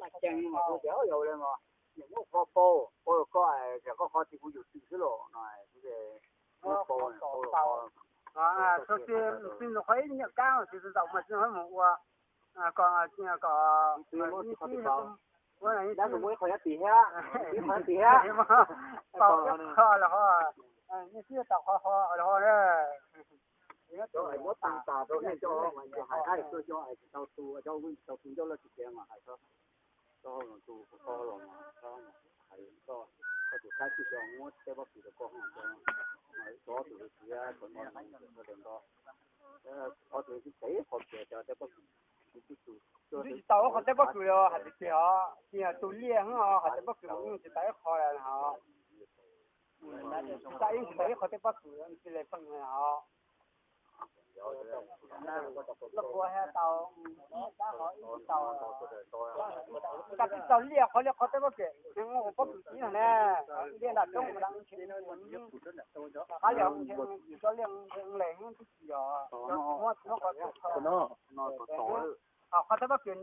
Ces kuv tias, yog li mas, muab qhov pau, pau rau koj, ces koj qhov ces kuv yuav twm xwb los no, kuv ces muab pau, pau rau koj. Xwb nws qhov ib nyuag kab xwb tsis tau mas tsis mus ua, kom kom ib tib, muab ib qhov nyob tim thiab, ib qhov nyob tim thiab, pau qhov los ho, ib tib tau qhov ho los ho. Cov muab tas tas rau nej cov hais hais tuaj cov hais tsis tau tu, cov tsis tau tu ncauj loj tsis tiav mas hais txog tus koj los hais koj, koj tus kab twj cov muab teb pob kws rau koj, cov tus txiav cov no, qhov tus txiav qhov txiav cov teb pob kws, twb tsis tau qhov teb pob kws los hais tiag tiag os, tsis yog tus liaj hwb os, hais teb pob kws mas yeej tsis tau ib qho los hos. Tsis tau ib, tsis tau ib qho teb pob kws cia li pheej os. Loj kuv has tau ib kab qhov ib tsis tau, kab twb tau liaj qhov liaj qhov teb pob kws, nws ua pob kws tib no ne, liaj nram roob nram qab yog tso liaj le twb tsis yog, muab qhov, qhov teb pob kws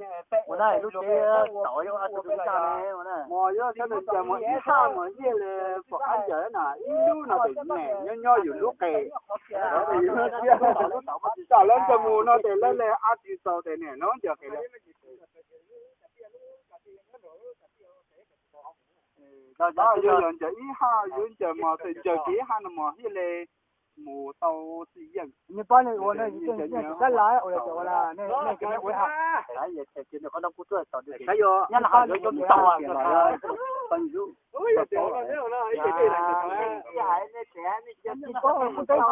ua na lub teb tau ua peb tag ne. Mos yuav cov nws ncaws mos ib haj mos hiaj li pom qab ncaws na, ib lub no tes niam nyob nyob yus lub qe. Txawm lawv ncaws mus no tes lawv le ab tsis txaus tes niam no ncaws qe lawm. Yuav yog ncaws ib haj, yuav ncaws mos tes ncaws kiag ib haj no mos hiaj li mus tau tsis yeej. Nws pab nws ua no tab laj ua li ua la, nej ua ha. Nyob no yuav tau kuj teb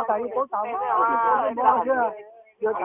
tas li paub tas, yog